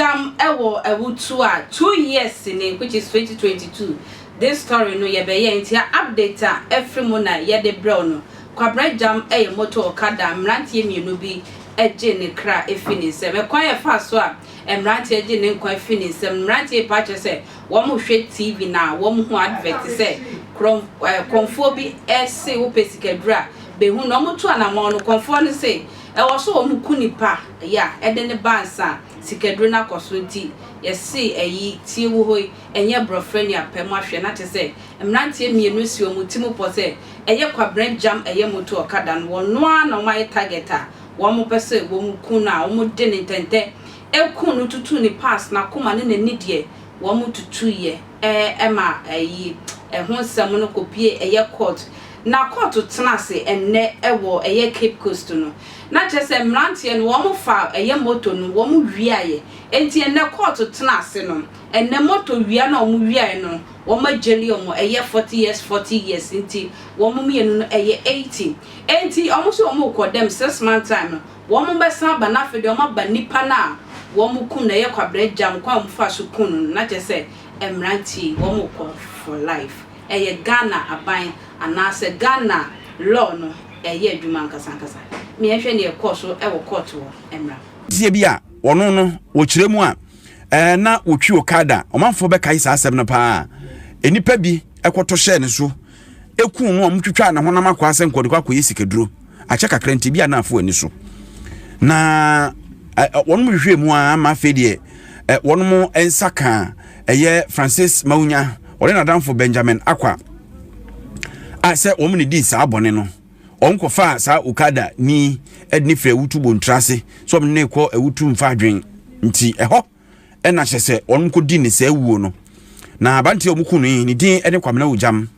Gyam wɔ Awutu a 2 years ni, which is 2022. This story no yɛbɛyɛ nti update a ɛfiri mu na yɛde brɛw no. Kwabena Gyam yɛ moto ɔkada, mmeranteɛ mmienu bi gye ne kra efi ne nsam. Ɛkwan yɛfa so a mmeranteɛ gye ne nkwa fi ne nsam, mmeranteɛ pa kyerɛ sɛ wɔn hwɛ TV na wɔn ho advert sɛ korɔm ɛɛ kɔnfoɔ bi ɛse wopɛ sikaduro a behu na wɔn to anamɔn no. Kɔnfoɔ no se ɛwɔ so wɔn ku nipa yɛ a ɛde ne ba nsa sikaduro no akɔ so. Nti yɛse ɛyi tie wɔ hɔ yi, ɛnyɛ borɔfrɛ ne apɛ mu ahwɛ na kyerɛ sɛ mmeranteɛ mmienu si wɔn ti mu pɔ sɛ ɛyɛ Kwabena Gyam, ɛyɛ moto ɔkada no, wɔn noa na wɔn ayɛ target a wɔn pɛ sɛ wɔn ku no a wɔn de ne ntɛntɛ eku no, tutu ne pass n'akoma ne n'ani deɛ wɔn tutu yɛ. Ɛma ɛyi ɛho nsɛm no kɔpie ɛyɛ court, na court tena ase ɛnnɛ ɛwɔ ɛyɛ Cape Coast no, na kyerɛ sɛ mmeranteɛ no wɔn fa ɛyɛ moto no wɔn wiaeɛ. Nti ɛnnɛ court tena ase no, ɛnnɛ moto wia na wɔn wiaeɛ no, wɔn agyeli wɔn ɛyɛ 40 years, 40 years. Nti wɔn mmienu no ɛyɛ 80. Nti wɔn nso wɔn rekɔ dɛm 6 month time no, wɔn bɛsan aba. N'afɛ deɛ wɔn aba nipa no a wɔn kum na ɛyɛ Kwabena Gyam, kwan a wɔn fa so kum no, na kyerɛ sɛ mmeranteɛ wɔn kɔ for life. Ɛyɛ Ghana aban anaasɛ Ghana law no ɛyɛ adwuma ankasa ankasa. Mmiɛnhwɛ ne ɛkɔɔ so ɛwɔ court wɔ mmra. Tie bi a ɔno no wɔkyerɛ mu a na wɔtwi okada, ɔmanfoɔ bɛkae saa asɛm no paa. Nnipa bi ɛkɔtɔ hyɛɛ ne so eku no a wɔtwitwa ne honam akɔ asɛ nkɔde kɔ akɔyɛ sikaduro akyɛ kakra. Nti bi a na afo ani so na wɔn mo hwehwɛ mu a ama afei deɛ wɔn mo nsa ka ɛyɛ Francis Maunya, ɔne n'adamfo Benjamin Akwa a sɛ wɔn ne di saa bɔne no. Wɔn kɔfa saa okada ni ɛde ne firi Awutu Bontra ase so wɔn ne kɔ Awutu Mfa Adwen. Nti ɛhɔ ɛna kyerɛ sɛ wɔn kɔ di ne saa wuo no. Na aberanteɛ a wɔn ku no yi ne din ɛne Kwamina Ogyam,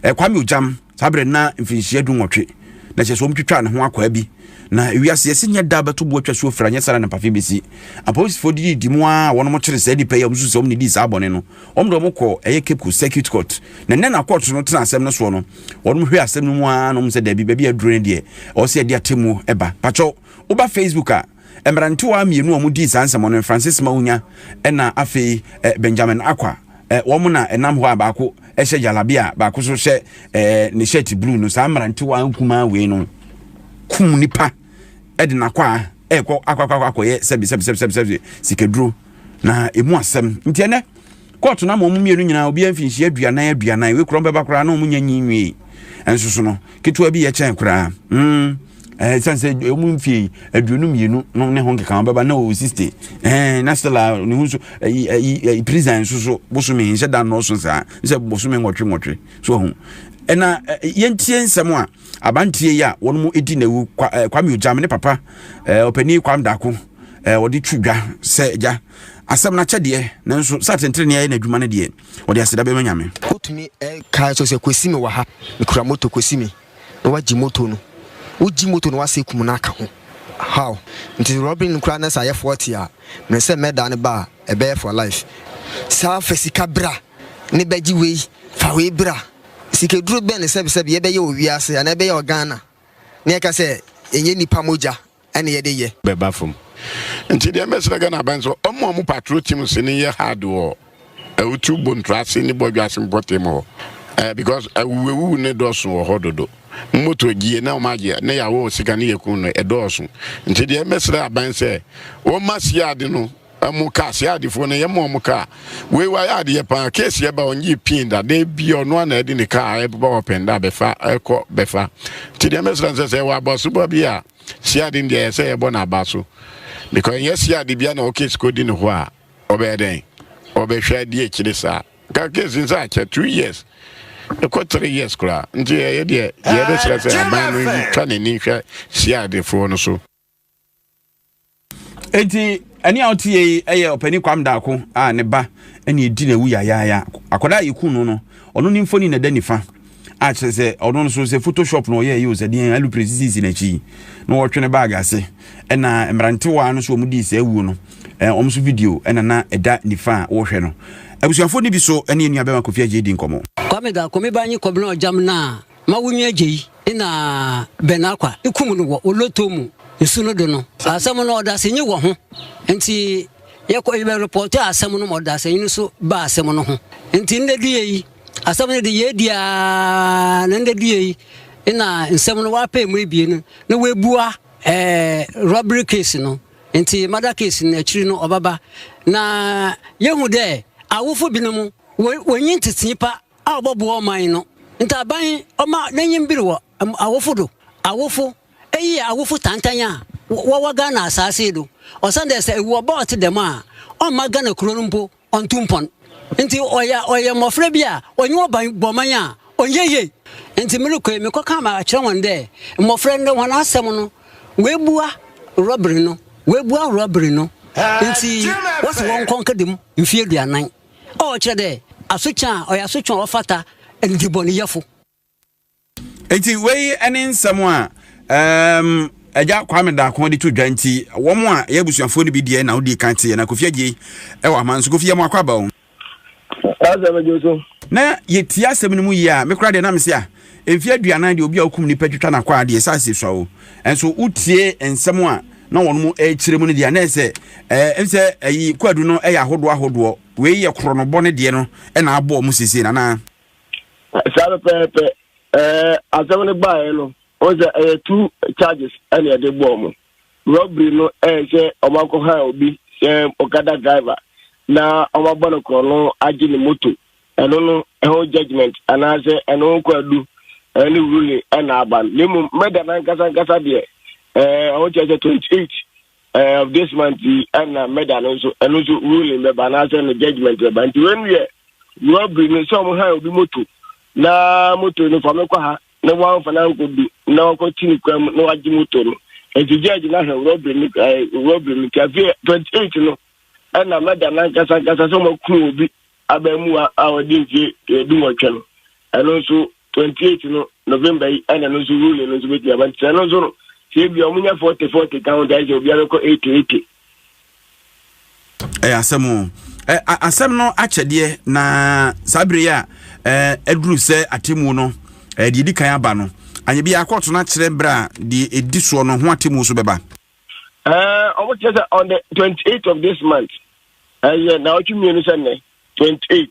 Kwame Ogyam, saa berɛ na mfinhyia 18, na kyerɛ sɛ wɔn twitwa ne ho akwaa bi. Na ewiase yɛsi nyɛ da bɛto bo atwa so afira nyɛ sara ne mpafe bɛsi. Apolisifoɔ didi di mu a wɔn kyerɛ saa nipa yi a wɔn nso sɛ wɔn ne di saa bɔne no, wɔn de wɔn kɔ ɛyɛ Cape Coast Circuit Court. Na nnɛ na court no tena asɛm no soɔ no, wɔn hwɛ asɛm no mu ara na wɔn sɛ daabi, baabi aduro no deɛ ɔwɔ sɛ yɛde atemmuo ɛba. Patwɛw, woba Facebook a, mmerantewa mmienu a wɔn di saa nsɛm no, Francis Maunya ɛna afei Benjamin Akwa, wɔn na ɛnam hɔ a baako ɛhyɛ jalabi a baako nso hyɛ ne shirt blue no. Saa mmerantewa nkumaa wei no kum nipa ɛde n'akɔ a ɛkɔ akɔ akɔyɛ sɛbi sɛbi sɛbi sɛbi sɛbi sikaduro na emu asɛm. Nti ɛnɛ court na ama wɔn mmienu nyinaa obiara mfinhyia 40 40. Wei kura bɛba koraa na wɔn nya nyi nwie nso so no, ketewa bi yɛ kyɛn koraa sisan sɛ wɔn mfie 22 no ne ho nkeka wɔn bɛba na wɔwɔ 60 na still a ne ho nso ɛyi ɛyi ɛyi prison nso so bosome nhyɛ da nnɔɔso saa sɛ bosome 8 8 so ho. Ɛna yɛntie nsɛm a abanteɛ yi a wɔn mu edi n'awu, Kwame Ogyam, ne papa ɔpanin Kwame Dako wɔde twi dwa sɛ gya asɛm n'akyɛdeɛ, nanso sɛ atentene ayɛ n'adwuma no deɛ, wɔde aseda bɛma Nyame. Wotumi ka sɛ kɔsi me wɔ ha, mekura moto, kɔsi me na wagye moto no. Wogye moto no wasɛ kum no aka ho how? Nti robbery no koraa na sɛ ayɛ 40 a mene sɛ mɛda no ba a ɛbɛyɛ for life. Saa fa sika bra ne bɛgye wei, fa wei bra. Sikaduro bɛn ne sɛbesɛbe yɛbɛyɛ wɔ wiase anaa ɛbɛyɛ wɔ Ghana na yɛka sɛ ɛnyɛ nipa mogya ɛne yɛde yɛ? Bɛba fam. Nti deɛ mɛsrɛ Ghana aban sɛ ɔmo a ɔmo patrol team se ne yɛ hard wɔ Awutu Bonturase ne Bɔdwase mpɔtam hɔ because awuwawuwu ne dɔɔso wɔ hɔ dodo. Moto gyie na ɔmo agye ne yɛawɔ sika ne yɛku no ɛdɔɔso. Nti deɛ mɛsrɛ aban sɛ wɔma siade no ɔmo kaa siadefoɔ no yɛma ɔmo kaa. Wei wayɛ adeɛ paa. Case yɛba ɔngye pin da de bi, ɔno ana ɛde ne kaa ɛbɛba ɔpɛn da bɛfa ɛkɔ bɛfa. Nti deɛ mɛsrɛ sɛ ɛwɔ abɔsobɔ bi a siade no deɛ ɛsɛ yɛbɔ n'aba so, because ɛnyɛ siade bia na ɔcase kɔdi ne hɔ a ɔbɛyɛ dɛn ɔbɛhwɛ adi akyire saa ka case nsa akyɛ 2 years ɛkɔ 3 years koraa. Nti ɛyɛ deɛ yɛbɛsrɛ sɛ aban no twa n'ani hwɛ siadefoɔ no so. Enti ɛne a wote yi ɛyɛ ɔpanin Kwam Daako a ne ba ɛne edi n'awu yayaaya. Akwadaa a yɛku no no, ɔno ne mfoni na ɛda nifa a kyerɛ sɛ ɔno nso sɛ Photoshop na ɔyɛ yi o, sɛ deɛ alupere sisisi n'akyi na wɔtwe ne bag ase. Ɛna mmerantewa no so wɔn di saa awuo no, wɔn nso video ɛna na ɛda nifa a wɔrehwɛ no. Abusuafoɔ no bi so ɛne nua bɛma Kofi Agye di nkɔmɔ. Kwame Daako, me ba nye Kɔbena Ɔgyam na ma wo nua Gyei na Ben Akwa ekum no wɔ Oloto mu nsu no do no. Asɛm no ɔdasenyi wɔ ho ntsi. Yɛkɔ yɛbɛ repɔɔtee asɛm no ma ɔdasanyi no so baa asɛm no ho. Ntsi ndɛ dua yi, asɛm no de yeedi ara na ndɛ dua yi nna nsɛm no wɔapaa mu ebien no na woebua ɛɛ robbery case no. Ntsi murder case no ekyir no ɔbɛba. Na yehu dɛ awofo binom wonnyi ntsetsee pa a ɔbɔboa ɔman no. Ntsi aban ɔma n'enyi mber wɔ awofo do. Awofo, iyi yɛ awofo tantan a wɔwɔ Ghana asaase yi do. Osiandɛ sɛ ewɔ ba a ɔtse dɛm a, ɔmma Ghana kurow no mpo ɔnntu mpon. Ntsi ɔyɛ ɔyɛ mbofra bi a ɔnye hɔn ban bɔ ɔman a, ɔnnyɛ yie. Ntsi morokɔ yi, mekɔkaa makyerɛ hɔn dɛ mbofra ndɛ hɔn asɛm no, woebua robbery no, woebua robbery no, ntsi wɔse wɔnkɔ nkɛda mu mfe eduanan. A ɔkyerɛ dɛ asotwe a ɔyɛ asotwe a ɔfata ndzebɔnyɛfo. Enti wei ne nsɛm a um, agya Kwame Daako de to dwa nti wɔn a ɛyɛ abusuafoɔ no bi deɛ na wodi kan teɛ na Kofi Agyei ɛwɔ ama nso Kofi yɛ mo akɔ aba o. Na yɛtie asɛm no mu yie a me koraa deɛ na mese a mfeɛ 40 deɛ obi a wokum nipa twitwa no akɔ a deɛ ɛsɛ ase sua o nso wotie nsɛm a na wɔn mo ɛrekyerɛ mu no deɛ na ɛsɛ ɛɛ sɛ ɛyi kwadu no ɛyɛ ahodoɔ ahodoɔ wei yɛ korɔnobɔ no deɛ no ɛna abɔ wɔn sese nana. Saa pɛpɛɛpɛ. Ɛɛ asɛm no baeɛ no, wɔn sɛ ɛyɛ two charges ɛna ɛde bɔɔ mo. Robbery no ɛyɛ sɛ wɔn akɔha obi sɛ okada driver na wɔn abɔ no korɔ no agye ne moto. Ɛno no ɛho judgement anaasɛ ɛno ho kwadu ɛne ruling ɛna aba no. Na mmom murder n'ankasa ankasa deɛ ɛɛ wɔn kyerɛ sɛ 28 ɛɛ of this month yi ɛna murder no nso ɛno nso ruling bɛba anaasɛ no judgement bɛba. Nti wei no yɛ robbery no sɛ wɔn han obi moto na moto no fa me kɔ ha na wɔamfa no ankɔdu na wɔkɔkye ne kwan mu na wɔagye moto no nti judge no ahwɛ robbery no ɛɛ robbery no nti afei 28 no ɛna mɛda n'ankasa ankasa sɛ wɔakum obi abaamuwa a ɔde mfie 18 no ɛno nso 28 no November yi ɛna ɛno nso ruling no nso bɛtumi aba nti ɛno nso no sɛ ebi a wɔnya 40 40 ka ho deɛ sɛ obiara bɛkɔ 80 80. Ɛyɛ asɛm o. Asɛm no akyɛdeɛ na saa bere yi a aduru sɛ atemmuo no deɛ ɛdi kan aba no anyɛ bi akɔɔto no akyerɛ berɛ a deɛ ɛdi soɔ no ho atemmuo so bɛba. Ɔmo kyerɛ sɛ on the 28th of this month ɛyɛ naawɔtwe mmienu sɛ nnɛ 28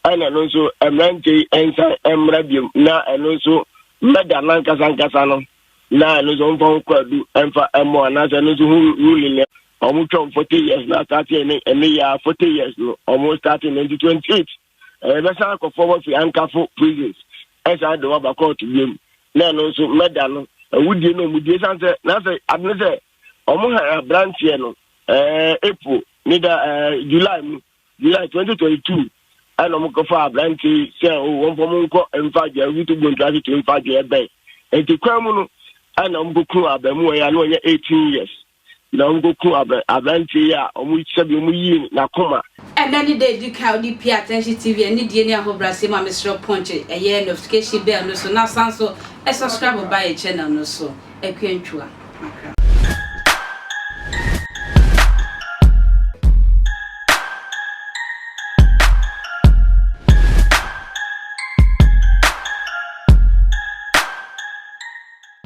ɛna ɛno nso mmeranteɛ yi nsan mmra biom na ɛno nso mmɛda nankasa nkasa no na ɛno nso ɔmfa ho kwadu ɛmfa ɛmmɔ anaasɛ ɛno nso ho ruling no ɔmo twɛm 40 years na start ɛne ɛne yɛ 40 years no ɔmo start no nti 28 ɛbɛsan akɔ fam afi ankafo prisons ɛsan de waba kɔɔto biom na ɛno nso mmɛda no awudie no ɔmo die san sɛ na sɛ ade ne sɛ ɔmo ha aberanteɛ no ɛɛ April ne da ɛɛ July mu July 2022 ɛna wɔn kɔfa aberante yi sɛ o wɔn fɔ wɔn nkɔ mfa adwene awutu bontu ase tu mfa adwene ɛbɛn nti kwan mu no ɛna wɔn kɔku abɛmuwa yi a na ɔnyɛ 18 years na wɔn kɔku aberante yi a wɔn sɛbi wɔn yi n'akoma. Ɛnɛ ne da edi kan a wode pie Attention TV anidie ne ahobrɛaseɛ mu a mesrɛ punch ɛyɛ notification bell no so na san so subscribe ba yɛ channel no so. Akua Ntwua Makra.